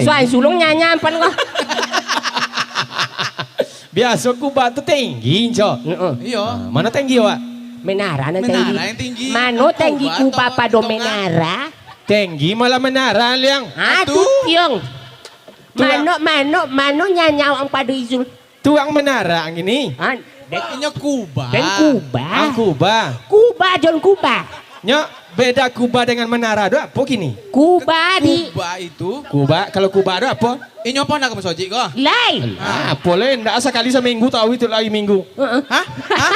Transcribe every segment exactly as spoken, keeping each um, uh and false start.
Suan sulung nyanyam pan ko. Biaso kubah tu tinggi, Cok. Heeh. Iyo. Ah, mano tinggi awak? Menara nan Menara tinggi. Yang tinggi. Mano tinggi kubah pado menara? Tinggi malah menara, Liang. Ah, tu, Tiong. Mano, mano, mano nyanyam pado Izul? Tuang menara ngini. Han, dek inyo Kuba. Den Kuba. Ang Kuba. Kuba jon Kuba. Nyo beda Kuba dengan menara tu apo kini? Kuba di Kuba itu. Kuba, kalau Kuba tu apo? Inyo apo nak ka masojik ko? Lai. Alah, apo lai, ndak sakali saminggu tahu itu lai minggu. Heeh. Hah? Hah?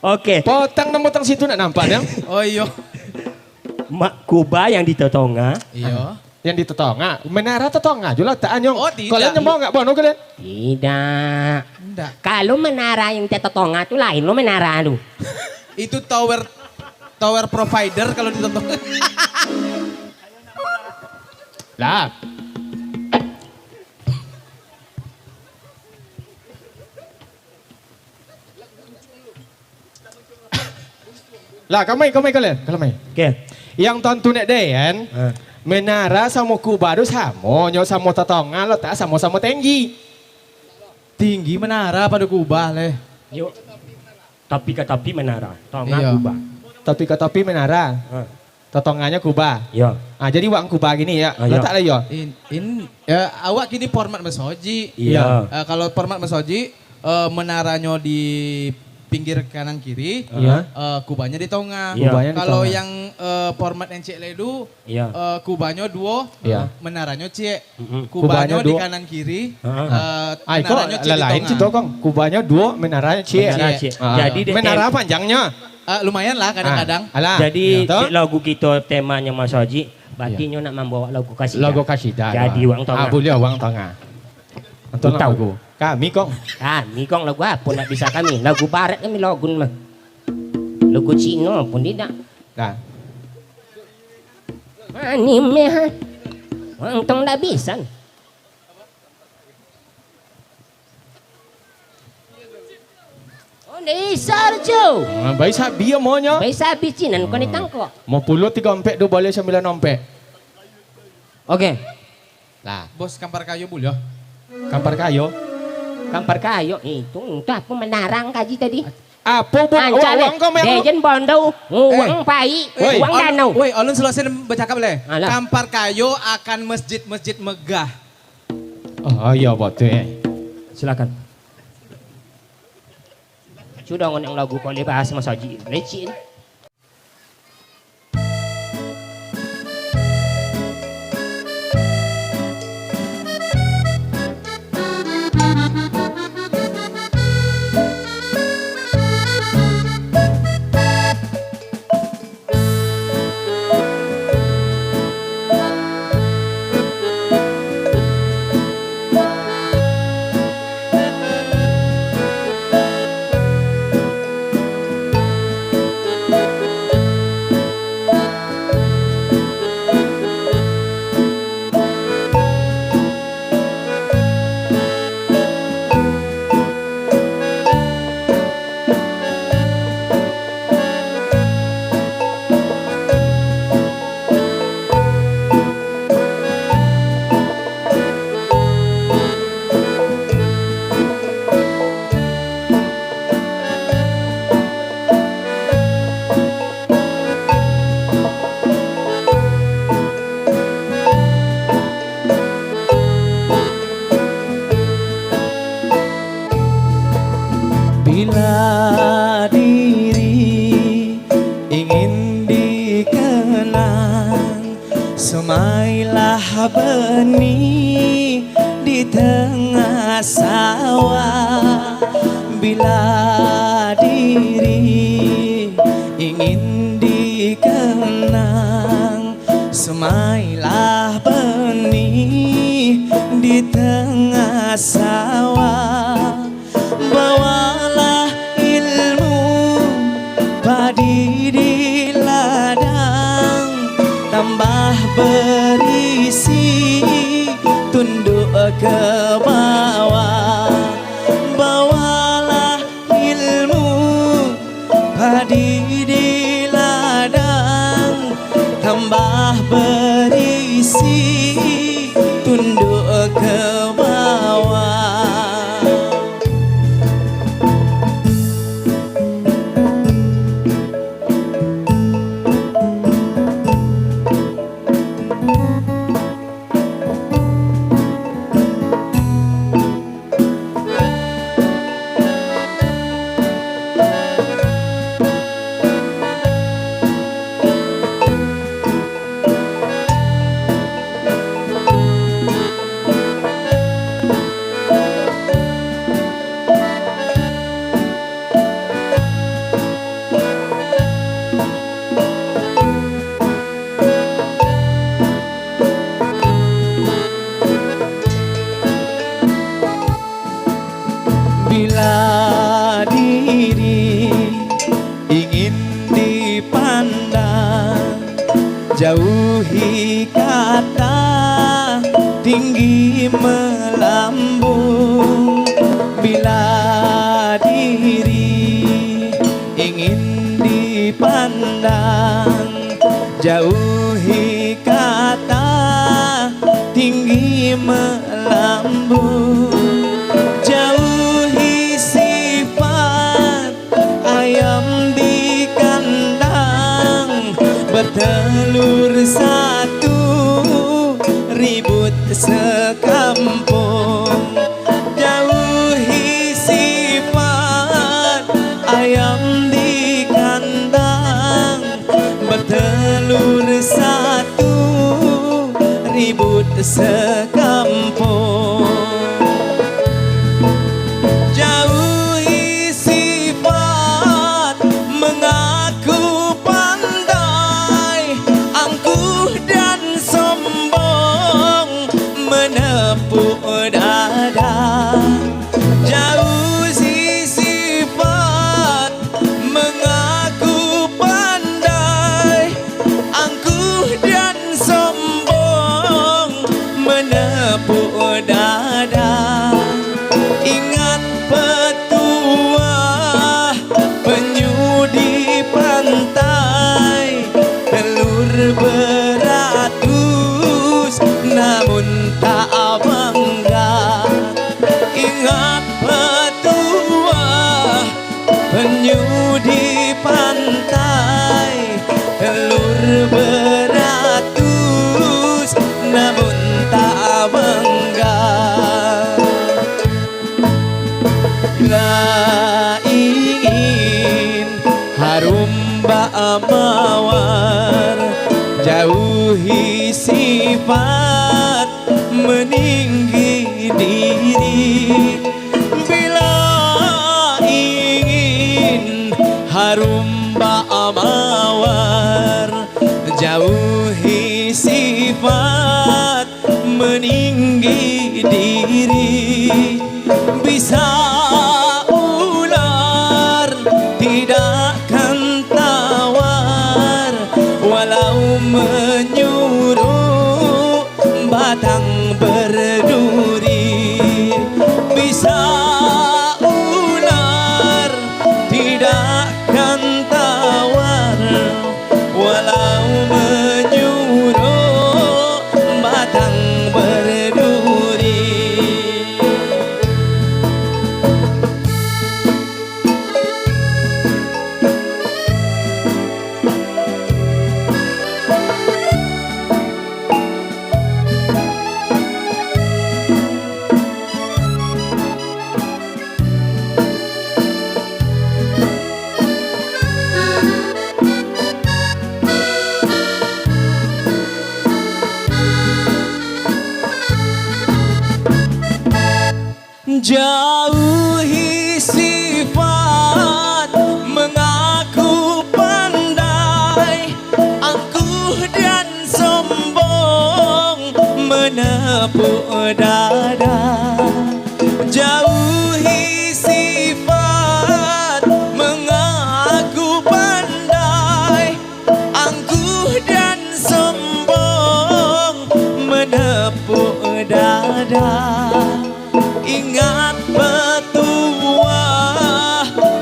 Oke. Potang namo tang situ nak nampak, Dang. Oh, iyo. Mak Kuba yang di Totonga. Iyo. Yang di Totonga. Menara Totonga jo lah, tak anyong. Oh, tidak. Kalian nyemak nggak bono kalian? Tidak. Ndak. Kalau menara yang di Totonga tu lain lo menara tu. Itu tower, tower provider kalau di Totonga. Lah. Lah, kamai, kamai kalian, kamai. Oke. Yang tantu nek den, ha. Menara samo Kuba tu samo, nyo samo Totonga, lo tak samo-samo tinggi. Tinggi menara pado Kuba leh. Yo. Tapi ka tapi menara, Totonga Kuba. Tapi ka tapi menara. Ha. Totonganyo Kuba. Iyo. Ah, jadi wak Kuba gini ya. Ah, iyo. Letak lah yo. In, in, ya, awak kini format masojik. Iyo. Ah, kalau format masojik, eh, menaranyo di pinggir kanan kiri, Iyo. eh, Kubanyo di tongah. Iyo. Kubanyo di Kalau tongah. yang, eh, format yang cek lai tu, Iyo. eh, Kubanyo duo, Iyo. menaranyo cek. Mm-mm. Kubanyo Kubanyo di duo. kanan kiri, Heeh. eh, Ah, iko menaranyo cek di lain tongah. Cito, Kong. Kubanyo duo, menaranyo ciek. Menara Ciek. ciek. Ah. Jadi, dek Menara tem- panjangnya. Ah, lumayan lah kadang-kadang. Ah, alah. Jadi, Iyo, toh? cek lagu kito temanyo Mas Haji, berarti Iyo. nyo nak mambawa lagu kasidah. Lagu kasidah, Jadi, yo. wang tongah. Ah, buliah wang tongah. Anton Utau. lagu. Kami, Kong. Kami, Kong, lagu apo nak bisa kami? Lagu barat kami lagu ni mah. Lagu Cino pun tidak. Nah. Anime, ha? Wang tong dak bisa. Oh, ndak bisa, Jo. Ah, baik sabi amonyo. Baik sabi cinan, kau ni Ah. tangkok. Mau puluh tiga ompek, dua boleh sembilan ompek. Oke. Lah. Bos Kampar Kayo buliah. Kampar Kayo? Kampar Kayo, itu, itu apa menarang kaji tadi? Apo, Bos? Ancak Awak, awak leh. kau main Dejen Bondo, Uang Eh. Pai, Woi. Uang Al-, Danau. woi, alun selesai bacakap leh. Alah. Kampar Kayo akan masjid-masjid megah. Oh, iya, betul, eh. Silakan. Sudah ngoneng lagu kau leh bahas Mas Haji. Lecin. Bila diri ingin dikenang, semailah benih di tengah sawah. Bila diri ingin dikenang, semailah benih di tengah sawah. Bawalah ilmu padi di ladang, tambah berisi tunduk ke bawah. Bawalah ilmu padi di ladang, Bah barisi tunduk ka bawah. Bila diri ingin dipandang, jauhi kata tinggi melambung. Bila diri ingin dipandang, jauhi kata tinggi melambung. Jauhi sifat ayam di kandang, bertelur satu, ribut sekampung. Jauhi sifat ayam di kandang, bertelur satu, ribut sekampung. Jauhi sifat mengaku pandai, angkuh dan sombong, menepuk dada. Jauhi sifat mengaku pandai, angkuh dan sombong, menepuk dada. Ingat petuah penyu di pantai, telur beratus, namun tak bangga. Ingat petuah penyu di pantai, telur beratus, namun tak bangga. Lah ingin harum bak mawar, jauhi sifat meninggi diri. Bila ingin harum bak mawar, jauhi sifat meninggi diri. Bisa ular tidak kan tawar, walau menyuruh batang berduri. Bisa ular tidak kan tawar, walau menyuruh batang berduri. Jauhi sifat mengaku pandai, angkuh dan sombong, menepuk dada. Jauhi sifat mengaku pandai, angkuh dan sombong, menepuk dada. Ingat petuah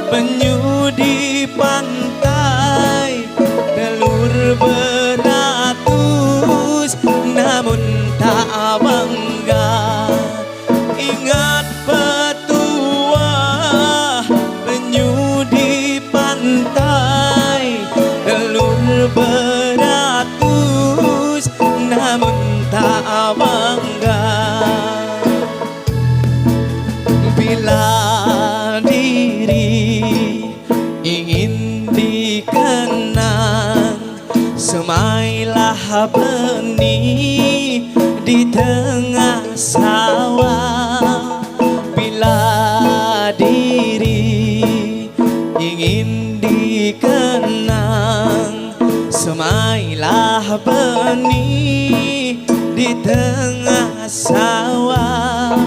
penyu di pantai, telur beratus, Baratus namun tak bangga, bila diri ingin dikenang, semailah benih di tengah sawah. Bila diri ingin dikenang, semailah benih di tengah sawah.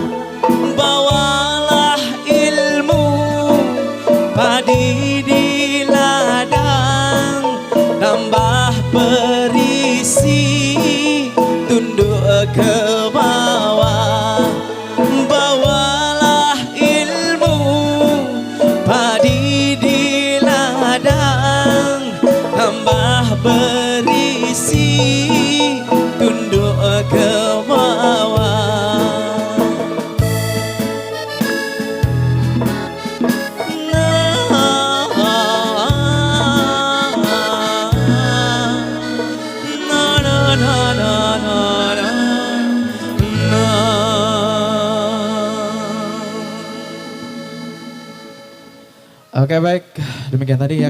Bawalah ilmu padi di ladang, tambah berisi tunduk ke bawah. Bawalah ilmu padi di ladang, tambah berisi tunduk ke bawah. Oke, baik. Demikian tadi ya.